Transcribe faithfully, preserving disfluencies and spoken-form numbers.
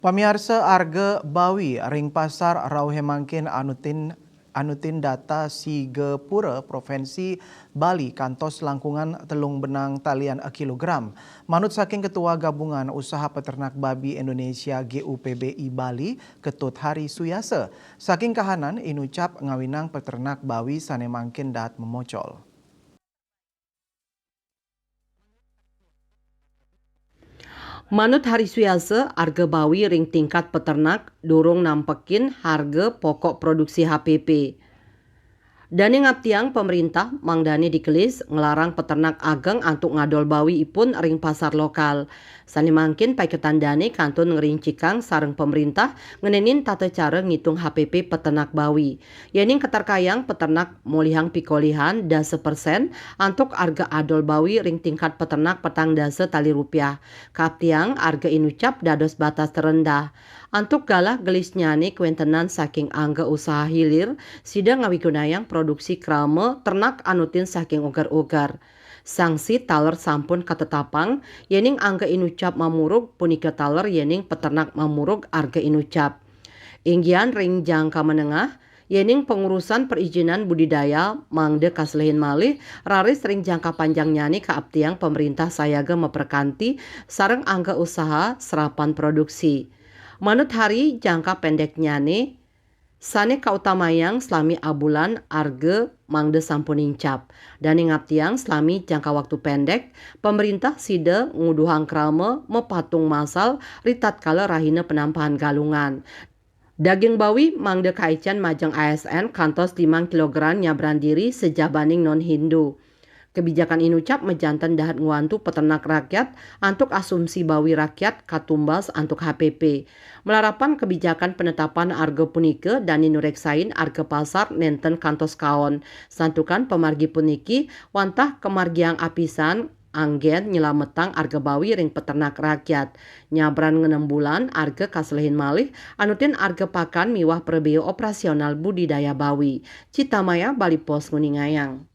Pamiarsa, arga bawi ring pasar rauhé mangkin anutin anutin data Sigapura Provinsi Bali kantos langkungan telung benang talian kilogram. Manut saking Ketua Gabungan Usaha Peternak Babi Indonesia G U P B I Bali, Ketut Hari Suyasa, saking kahanan inucap ngawinang peternak bawi sané mangkin daat memocol. Manut Hari Suyasa, arga bawi ring tingkat peternak durung nampekin harga pokok produksi H P P. Dané ngaptiang pemerintah mangdané digelis nglarang peternak ageng antuk ngadol bawi ipun ring pasar lokal. Sané mangkin paiketan dané kantun ngrincikang sareng pemerintah ngenénin tata cara ngitung H P P peternak bawi. Yéning katerkayang peternak molihang pikolihan dasa persen antuk arga adol bawi ring tingkat peternak petang dasa tali rupiah. Kaaptiang arga inucap dados batas terendah. Antuk galah gelisnyané kawéntenan saking angga usaha hilir, sida ngawigunayang produksi krama ternak anutin saking uger-uger. Sangsi taler sampun katetapang, yéning angga inucap mamurug punika taler yéning peternak mamurug arga inucap. Inggihan ring jangka menengah, yéning pengurusan perizinan budidaya mangda kaselihin malih, raris ring jangka panjangnyané kaaptiang pemerintah sayaga maprekanti sareng angga usaha serapan produksi. Manut Hari, jangka pendeknyané sané kautamayang salami abulan arga mangda sampun nincap. Dané ngaptiang salami jangka waktu pendek, pemerintah sida nguduhang krama mapatung masal ritatkala rahina penampahan Galungan. Daging bawi mangda kaicén majeng A S N kantos limang kilogram nyabran diri sajabaning non Hindu. Kebijakan inucap majanten dahat ngwantu peternak rakyat antuk asumsi bawi rakyat katumbas antuk H P P. Malarapan kebijakan penetapan arga punika dané nureksain arga pasar nénten kantos kaon. Santukan pamargi puniki wantah kamargiang apisan anggén nyelametang arga bawi ring peternak rakyat. Nyabran ngenem bulan arga kaselihin malih anutin arga pakan miwah prabéa operasional budidaya bawi. Citamaya Bali Post nguningayang.